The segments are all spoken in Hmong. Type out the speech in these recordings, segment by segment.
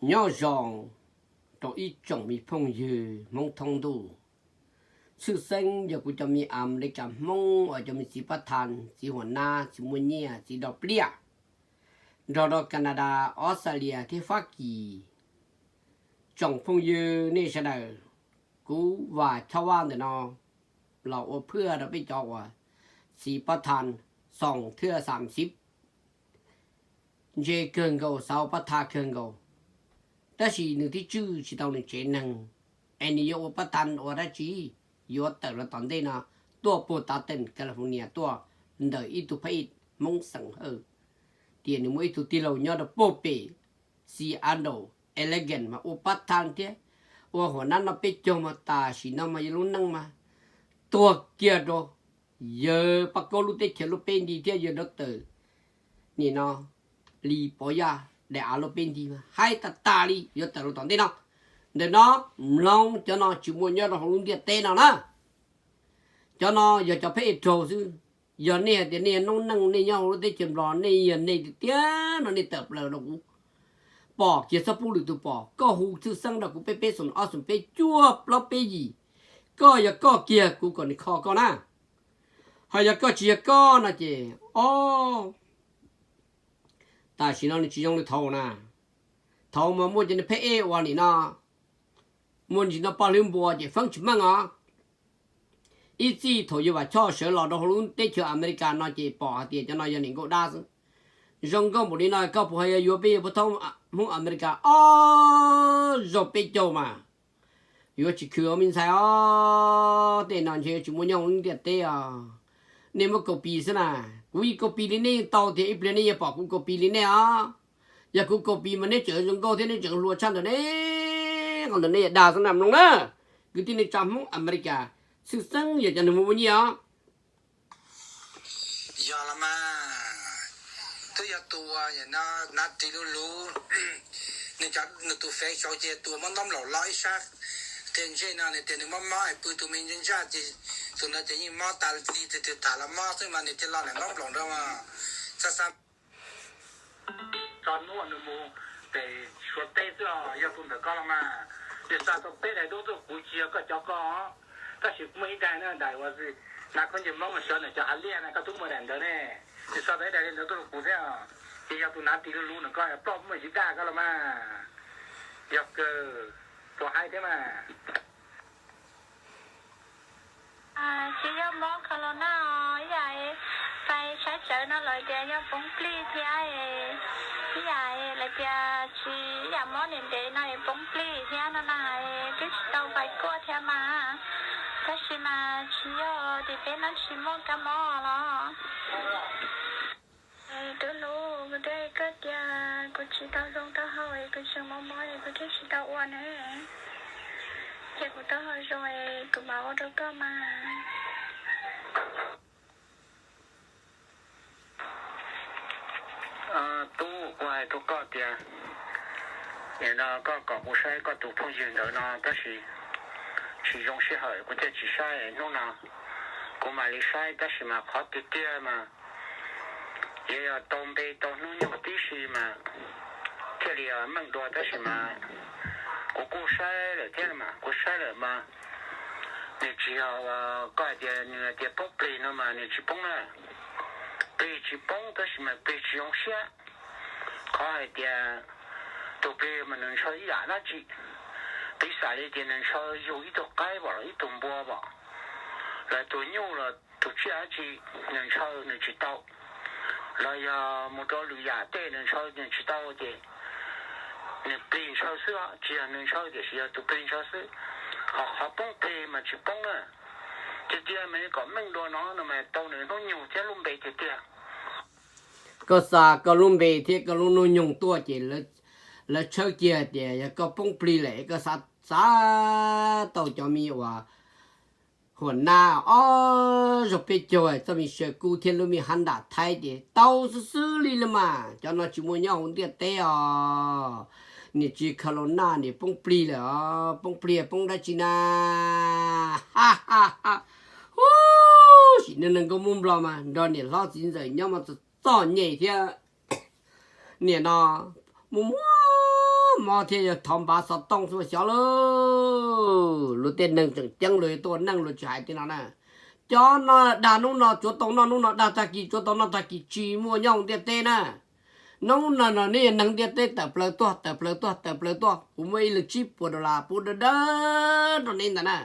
Nyob zoo rau ib tsoom me phooj ywg Hmoob thoob ntuj, tshwj xeeb yog kuv cov me Amelikas Hmoob uas cov me txiv pab thas, txiv huam nab, txiv muaj nyiaj, txiv do pliaj, nrog rau Kanadas, Australia thiab Fab Kis. Tsoom phooj ywg nej sawv daws, kuv Vam Choj Vaj ntawm no los ua phwaj rau peb cov uas txiv pab thas xoom thwj xam xiv ntse kawg nkaus, xav ua pab thas kawg nkaus, tab sis nws twb tswj tsis tau nws tsev neeg, es nws yuav ua pab thas ua dab tsi? Yuav tawm los tom ntej no, tuaj puag tav teem California tuaj ntawm ib tug phab ej Hmoob xeem Hawj, tias nws muaj ib tug tij laug nyob rau puag pem Seattle, Oregon mas ua pab thas thiab ua huam nab noj peb caug mas tam sim no mas yog lub neej mas tuag kiag rau yawg Paj Kaub lub teb chaws lub peb nti thiab yawg Doctor nim no Lis Pov Yaj daim av lub peb nti mas haib tag tag li yuav tawm rau tom ntej no. Ntawm no mloog, cov no tsis muaj nyob rau hauv lub ntiaj teb no na. Cov no yog cov phab ej raug xwb. Yog nej hais tias nej yog noob neej, nej nyob hauv lub teb chaws Nplog, nej yog nej tiag tiag no nej tawm plaws rau kuv pom kiag txhob pub lwm tus pom. Koj hu tshwj xeeb rau kuv peb peb xoom ob xoom peb cuaj plaub peb yim. Koj yog koj kiag kuv kom nws kho koj na. Ho yog koj tsis yog koj no ces, o, tam sim no nws tsis zoo li thaud na. Thaud mas muaj cov niag phab ej uas nim no muaj ntsis no poj hlwb npua ces feeb tsis meej os. Ib txij thaum yawg Vam Choj sawv los rau hauv lub teb chaws Amelikas no ces pom hais tias cov no yog niam nkauj dab xwb. Zoo nkauj npaum li no koj puas ho yuav peb yawg puag thoob Hmoob Amelikas ob zaug peb caug mas? Yuav tsis khwv os me ntxhais os, tej no ntshe yuav tsis muaj nyob hauv lub ntiaj teb os. Nej muab copy xwb na. Kuv yeej copy li nej yeej tau tiag, ib pliag nej yuav pom kuv copy li nej os. Yog kuv copy mas neb tseem zoo nkauj thiab neb tseem hluas tshaj ntawm ne. Qhov ntawd nej yuav dag xwb na mloog na. Kwv tij neej tsa Hmoob Amelikas, tshwj xeeb yog cov neeg muaj muaj nyiaj os. Yog los mas, twb yog tus uas hnav ris luv luv, nws cov nws tus fev saud ces tus muab ntaub nplaum lo ib sab qia ntsej no, nws tias nws mob mob es pw tus me ntsaj ntsaj ces tus ntawd ces yeej mob tas li, tus twg tham los mob xwb mas nws cia los ntaub nplaum nrog mas. Xa xa tso hnub nws mus pem Suav teb xwb os, yog tus ntawm koj los mas. Nws xa tau peb daim duab tuaj kuv, tsis yog koj cov koj, tab sis kuv muaj ib daim na, daim uas hnav khaub ncaws Hmoob xyov nws cov hav liaj na, koj twb muaj daim ntawd ne. Nws xa tau ib daim li ntawd tuaj rau kuv thiab, ces yog tus hnav ris luv luv ntawm koj ploj muaj tsis dag koj los mas. Yog kawg, puas haib thiab mas. Tsis yog mob khaus laus naj os, ib yam fais saib tsawv no lawv tias yog poob plig thiab, ib yam lawv tias tsis, ib yam mob ntev ntev no es poob plig thiab no na, twb tsis tau fais kuaj thiab mas, tab sis mas tsis yog tias peb no tsis muaj kab mob los. Tub hlub, kuv twb hais koj tias kuv tsis tau zoo taub hau es kuv tseem mob mob es kuv thiaj tsis tau ua ne. Ces kuv taub hau zoo es kuv mam ua rau koj mas. Tub, kuv hais rau koj tias, nim no koj kom kuv saib koj tus phooj ywg ntawd no tab sis tsis zoo sij hawm kuv thiaj tsis saib. Hnub no kuv mam li saib tab sis mas qhov tiag tiag mas yuav yog tau npe tau hnub nyoog tib si mas thiaj li meej dua tab sis mas kuv kuj saib lawm thiab mas, kuv saib lawm mas nws tsis yog, koj hais tias nws tias poob plig no mas nws tsis poob na. Plig tsis poob tab sis mas plig tsis zoo siab. Qhov hais tias tus plig mas nws ntshaw ib yam dab tsi, piv xam li tias nws ntshaw yug ib tug qaib pom los ib tug npua pom los tus nyuj los tus tsiaj dab tsi, nws ntshaw nws tsis tau. Los yog mus rau lwm yam tej nws ntshaw nws tsis tau ces nws plig ntshaw xwb, tsis yog nws ntshaw tiam sis yog tus plig ntshaw xwb. Ho qhov poob plig mas tsis poob na. Tiag tiag mas kom meej dua no no mas tau nws hnub nyoog thiab lub npe tiag tiag. Koj xa koj lub npe thiab koj lub hnub nyoog tuaj ces lawv tshawb kiag tias yog koj poob plig lawm koj xav, xav tau cov me uas huam nab ob zaug peb caug txoj me saw kub thiab lub me hab ntam thaib ces tau xwb xwb li los mas. Cov no tsis muaj nyob hauv ntiaj teb os. Niam tsis khaus laus naj niam poob plig lawm os. Poob plig poob dab tsi na? Sim neej neeg nkauj Hmoob Nplog mas nrog niam hlob txiv ntxawm nyob mas txom nyem thiab. Niam no muaj muaj mob thiab yog thov npav xov tooj xwb xyov lauj. Luag tej neeg tseem ceeb luag yuav tuaj neej luag tsis hais tej no na. Cov no dag hnub no tsuav tau noj hnub no, dag tag kis tsuav tau noj tag kis, tsis muaj nyob hauv ntiaj teb na. Hnub no no nej yog neeg ntiaj teb tawm plaws tuaj, tawm plaws tuaj, tawm plaws tuaj, kuv muaj ib leeg tsib puas dollar pub dawb dawb rau neb ntag na.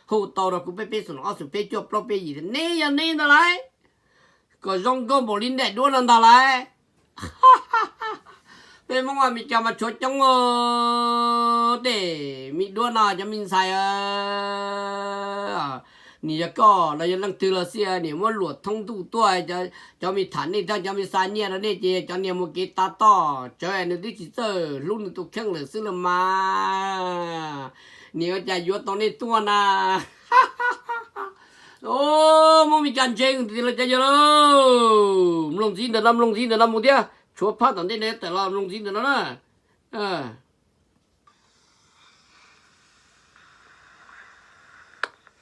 Hu tau rau kuv peb peb xoom ob xoom peb cuaj plaub peb yim, neb yog neb ntag lauj. Kom zoo nkauj npaum li daim duab no ntag lauj. Peb Hmoob Amelikas mas tshuav coob os. Tej me duab no cov me ntxhais, nim yog koj los yog leej twg los xij, nim muab luam thoob ntuj tuaj, cov me tham nej thiab cov me xa nyiaj rau nej ces cov niag mus kev tav toj tsawv nws twb tsis txawj hlub nws tus kheej lawm xwb los mas. Nim ua cas yuav tau nej tuaj na. Hmoob Meskas ntse tiag los cas yog lauj. Mloog ntxiv ntawm no, mloog ntxiv ntawm no mus thiab, tshuav phab tom ntej no tawm los mloog ntxiv ntawm no na.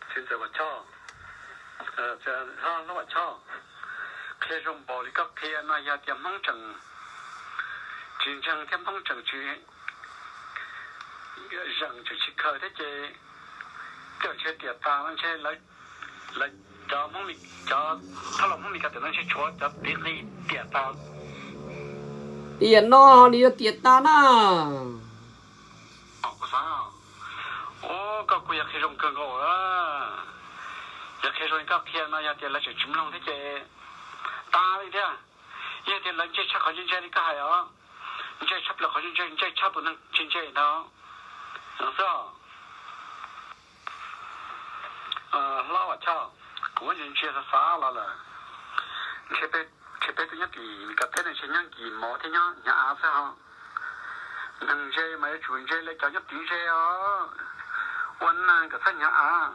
Txiv ntxawm Vam Choj, Hlob Vam Choj, qhia zoo npaum li koj qhia no yog tias Hmoob tseem tsis ntseeg thiab Hmoob tseem tsis zeem tseem tsis khaws thiab ces coj ntshe tiam tas no ntshe lawv, lawv cov Hmoob, cov thab laus Hmoob Meskas tiam no ntshe tshuav cov tiv nqi tiam tas. Tiam no nws yuav tiam tas na. Kuv xav, ua koj kuj yog qhia zoo kawg nkaus, yog qhia zoo li koj qhia no yog tias lawv tseem tsis mloog thiab ces tas li thiab. Yog tias lawv ntse tshaj qhov ntse ntse li koj hais os, ntse tshaj plaws qhov ntse ntse, ntse tshaj tus neeg ntse ntse ntawd xwb. Hlob Vam Choj, kuv ntsia ntsia xav xav los lawm, ntshe peb tus nyob tim Meskas teb no ntshe nyob nkis mov thiab nyob hnyav av xwb ho. Neeg ntse mas yuav tsum ntse li cov nyob tid ntse os, ua neeg kom txhob hnyav av,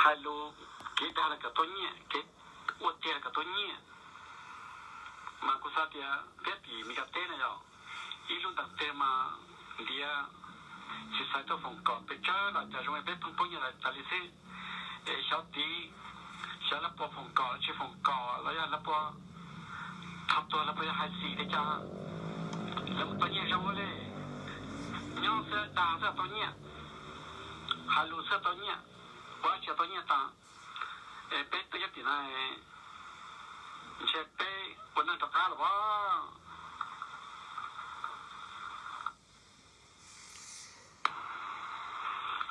hais lus kev dag los kom tau nyiaj, kev ua tiag los kom tau nyiaj. Mas kuv xav tias peb tim Meskas teb no yog ib lub ntees twg mas ntiav tsis xaiv tuaj foom kom pes tsawg los cas zoo li peb pheej poob nyiaj tas li xwb. Es xyov tid, xyov lawv puas foom kom los tsis foom kom los yog lawv puas thov tuag lawv puas yog hais xis li cas, lawv mus tau nyiaj zoo ua li. Nyob xwb dag xwb tau nyiaj, hais lus xwb tau nyiaj, ua dab tsi tau nyiaj tas. Es peb twb nyob tim no ntshe peb ua neej rov qab los as.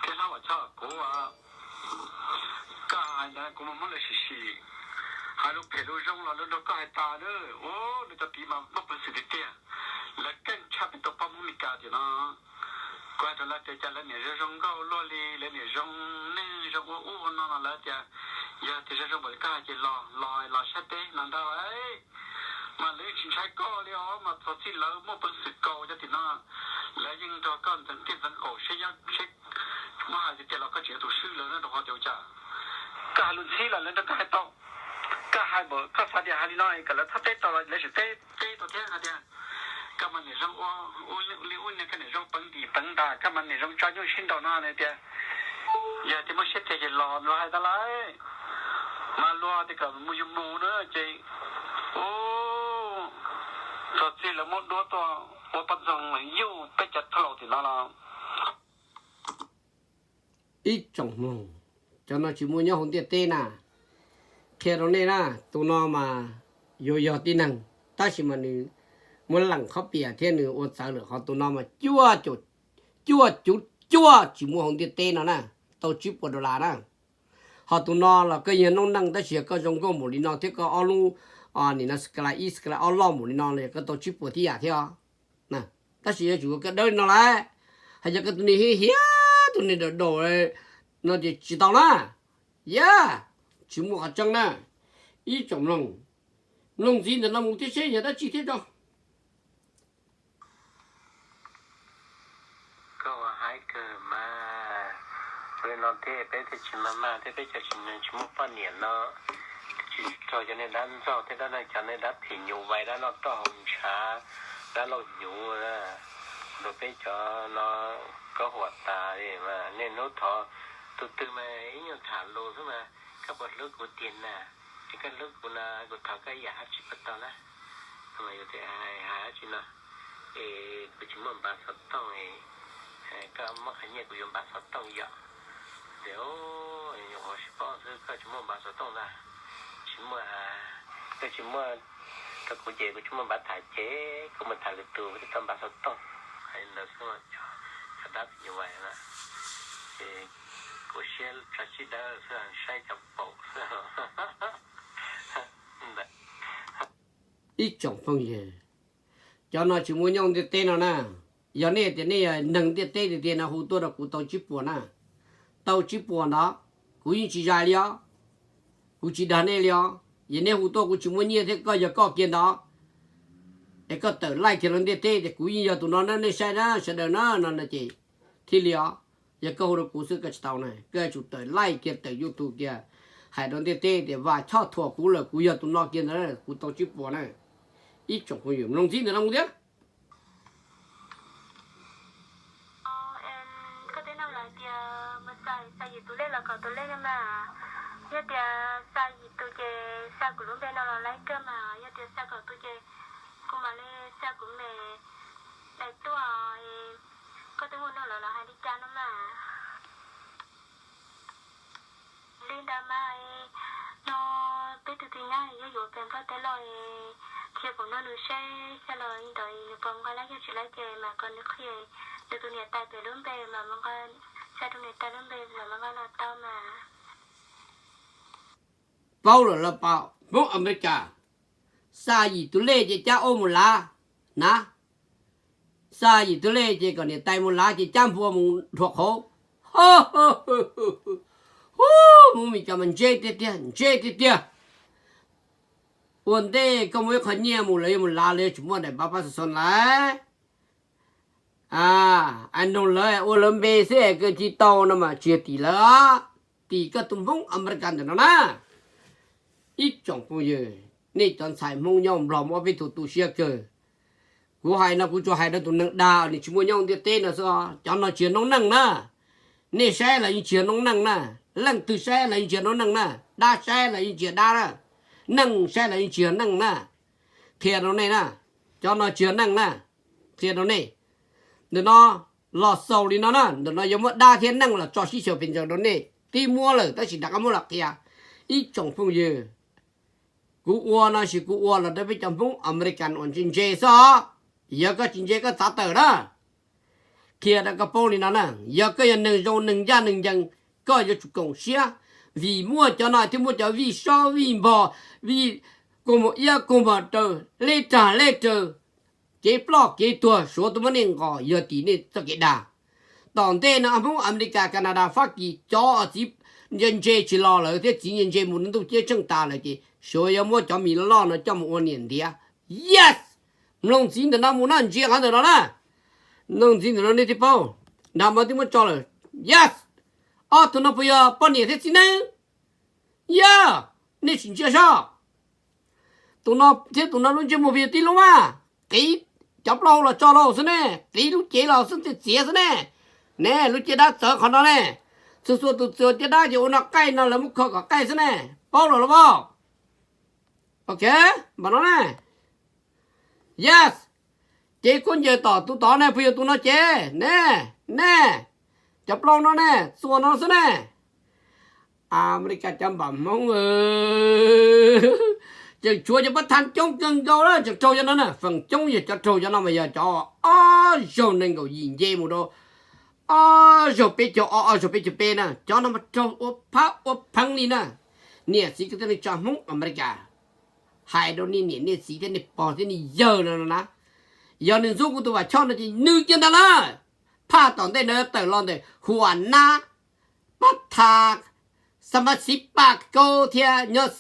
Thiab Hlob Vam Choj, kuv, koj hais ntawd kuv mas muab lawv sim sim, hais lus phem lus zoo los lawv nrog koj hais tas lawm. Ua lawv cov tid mas muaj peev xwm tiag tiag, lawv keej tshaj peb tus poj Hmoob Meskas tiam no. Kuv hais rau lawv tias cas lawv niam zoo zoo nkauj luaj li, lawv niam zoo neeg zoo ua ub ua no no lawv tias, yog tias zoo zoo npaum li koj hais ces los los los sab teb no ntag. Mas lawv yeej tsis ntshai koj li os, mas txog txij lawv muaj peev xwm kaus cov tim no, lawv yeej nrog koj ntxeev tiaj ntxeev qaum seb, seb muab hais tiag tiag los koj tseem yog tus swb lawv na rau qhov tias ua cas koj hais lus ntxhib los lawv nrog koj hais tau. Koj hais npaum koj xav tias hais li no kom lawv txhob teb tau los lawv tseem teb, teb tau thiab hais tias koj mas niam zoo ua li ub niag, koj niam zoo peev ntim peev ntas, koj mas niam zoo tso nyuj sib nraus no tias, yog tias muaj siab tiag ces los luag hais tas lawm, mas luag tias kom mus yus mus na ces, u, txog txij lawv muab duab tuaj ua poj ntxoog yuj peb cov thab laus tim no los. Ib tsoom mloog, cov no tsis muaj nyob hauv ntiaj teb na. Qhia rau nej na, tus no mas yuav yog tib neeg tab sis mas nws muab leem khob pias thiab nws ua txawv lawm, ho tus no mas cuaj, cuaj cuv cuaj tsis muaj hauv ntiaj teb no na, tau tsib puas dollar na. Ho tus no los koj yog noob neej tab sis yog koj zoo nkauj npaum li no thiab koj ob lub, nim no scratch ib scratch ob loj npaum li no los yog koj tau tsib puas tib yam thiab os. Tab sis yuav tsum ua koj dawb li no lawm, hais yog koj tus niag hiav hiav tus niag daum daum no ces tsis tau na. Yog tsis muaj qhov tseeb na. Ib tsoom mloog, mloog ntxiv ntawm no mus thiab seb yog dab tsi thiab tso. Koj ua haib kawg mas, ua li no thiab peb thiaj tsis maj maj thiab peb cov tsis, tsis muaj poj niam no, tsis raug cov niag dab ntxaug thiab dab, cov niag dab phim nyuj vais dab noj roj haus ntshav, dab laug hnyuv, rau peb cov no koj huam tas li mas niaj hnub thov tus twg mas ib nyuag tham lus xwb mas, koj puas hlub kuv tiag na? Es koj hlub kuv no kuv thov koj ib yam dab tsi puas tau na? Mas yus thiaj hais dab tsi no, Kuv tsis muaj npav xov tooj, koj muab qhov nyiaj kuv yuav npav xov tooj yom. Tias, nyuam qhuav sib paub xwb koj tsis muaj npav xov tooj ntag. Tsis muaj, koj tsis muaj rau kuv ces kuv tsis muaj npav tham ces kuv mus tham lwm tus kuv thiaj tau npav xov tooj. Hais li ntawd xwb, cov dab phim nyuj vais na, ces kuv siab tso sib dawb xwb, saib cov paum xwb. Ib tsoom phooj ywg, cov no tsis muaj nyob ntiaj teb no na. Yog nej tias nej yog neeg ntiaj teb tiag tiag no hu tuaj rau kuv tau tsib puas na. Tau tsib puas ntawd, kuv yeej tsis zais li os. Kuv tsis dag nej li os. Yog nej hu tuaj kuv tsis muaj nyiaj thiab koj yog koj kiag ntawd, es koj tawm laij kiag rau ntiaj teb tias kuv yeej yog tus no na, nej saib na sawv daws na no no ces thiaj li os. Yog koj hu rau kuv xwb koj tsis tau na, koj yuav tsum tawm laij kiag tawm YouTube kiag, hais rau ntiaj teb tias Vam Choj thuam kuv lawm, kuv yog tus no kiag ntawd, kuv tau tsib puas na. Ib tsoom phooj ywg mloog ntxiv ntawm no mus thiab. Koj teb no lawm tias mus xa, xa yim tus lej los kaum tus lej no mas, yog tias xa yim tus ces xa kuv lub npe no los laib kawg mas, yog tias xa kaum tus ces kuv mam li xa kuv me daim tuaj. Koj twb hu nug lawv los hais li cas no mas? Li ntawd mas, no peb tus twg nyob yuav yuav pem Nplog teb los, qhia kuv nug nws seb xyov los li ntawd nws puas nqa laib, yog tsis laib ces mam kom nws qhia nws tus niam tais pem lub npe, mam nqa, xa rau niam tais lub npe mam nqa los tau mas. Paub lawm los pom Hmoob Amelikas xa yim tus lej ces cab ua mus lav na. Xa yim tus lej ces kom niam tais mus lav ces cab npua mus dhuav qhauv. Hub, Hmoob Amelikas mas ntse tiag tiag, ntse tiag tiag. Ua ntej koj muaj ib qho nyiaj mus lawv yuav mus lav, lawv yuav tsum muaj daim npav pab xov tooj lawm. Noog lawv ua lawv npe xwb es koj tsis tau no mas tsis yog tim lawv, tim koj tus Hmoob Amelikas ntawm no na. Ib tsoom phooj ywg, nej cov ntxhais Hmoob nyob Nplog muab peb tug tu siab kawg. Kuv hais no kuv tsuas hais rau tus neeg dag nws tsis muaj nyob ntiaj teb no xwb, cov no tsis yog noob neej na. Nej saib los yeej tsis yog noob neej na, leej twg saib los yeej tsis yog noob neej na, dab saib los yeej tsis yog dab na, neej saib los yeej tsis yog neej na. Qhia rau nej na, cov no tsis yog neej na. Qhia rau nej, ntawm no los xaus li no na, ntawm no yuav muab dab thiab neej los tso sib xyaw pes ntsaws rau nej tib muab lawm tab sis rov qab muab los qhia. Ib tsoom phooj ywg, kuv ua no sis kuv ua los rau peb cov Hmoob Amelikas uas ntse ntse xwb os. Yog koj tsis ntse koj txav tawm na. Qhia rau koj paub li no na, yog koj yog neeg zoo neeg ncaj neeg ncees, koj yuav tsum koom siab, vim muaj cov no thiaj muaj cov vij sob vij npog, vij kua muag iab kua muag raws, lej rag lej raws, kev ploj kev tuag, Suav tuaj muab nej nqos yog tim nej txoj kev dag. Tom ntej no Hmoob Amelikas Kanadas Fab Kis cov txiv ntse ntse tsis los lawm thiab txiv ntse ntse mus ntuj ceeb tsheej tas lawm ces Suav yuav muab cov mis loj loj no coj mus ua niam ntiav. Yes, mloog ntxiv ntawm no mus na, ntsia qhov ntawm no na. Mloog ntxiv ntawm no nej thiaj paub. Nrag mas twb muab tso lawm. Yes, ob tug no puas yog poj niam thiab txiv neej? Yog, nej sim ntsia saib. Tus no thiab tus no lub ntsej muag puas yog tib lub mas? Qiv cov plaub hau los tso los xwb ne, qiv lub cev los xwb txiav xwb ne. Ne lub caj dab txawv qhov no ne. Txhua txhua tus txawv caj dab ces ua no qaij no lawv muab kho kom qaij xwb ne. Paub los los paub. Ok, npaum no ne. Yes, cev khaub ncaws tom tus tod ne puas yog tus no ces ne, ne, cov plaub no ne, txua no xwb ne. Amelikas cov npam Hmoob, tseem tshuav cov pab thab coob kawg nkaus na, tseem raug cov no na, feem coob yog cov raug cov no mas yog cov ob zaug nees nkaum yim nce mus rau ob zaug peb caug ob, ob zaug peb caug peb na, cov no mas raug ua phab ua pheev li na. Niam txiv kwv tij neej tsa Hmoob Amelikas, hais rau nej niam nej txiv thiab nej pog thiab nej yawg no na, yog nws ntxub kuv tus Vam Choj no ces nws kiag ntag lawm. Phaj tom ntej no tawm los ntawm Huam Nab, Pab Tha, Xa Mas Xib Paj Kaub thiab nyob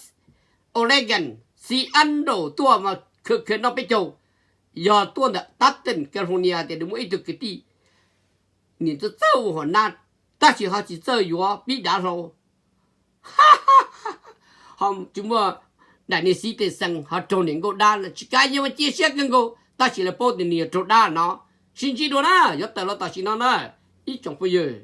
Oregon, Seattle tuaj mas khwv khwv noj peb caug, yog tuaj ntawm Stockton, California tias nws muaj ib tug kwv tij niam txawj txawj ua Huam Nab, tab sis ho tsis txawj yuav pib dav hlau. Ho tsis muaj daim niag xib tej xees ho raug niam nkauj dab no, tsis kav yog mas cia siab kawg nkaus, tab sis lawv paub tias nws yog raug dab no. Sib ntsib dua na, yuav tawm los tam sim no na, ib tsoom phooj ywg.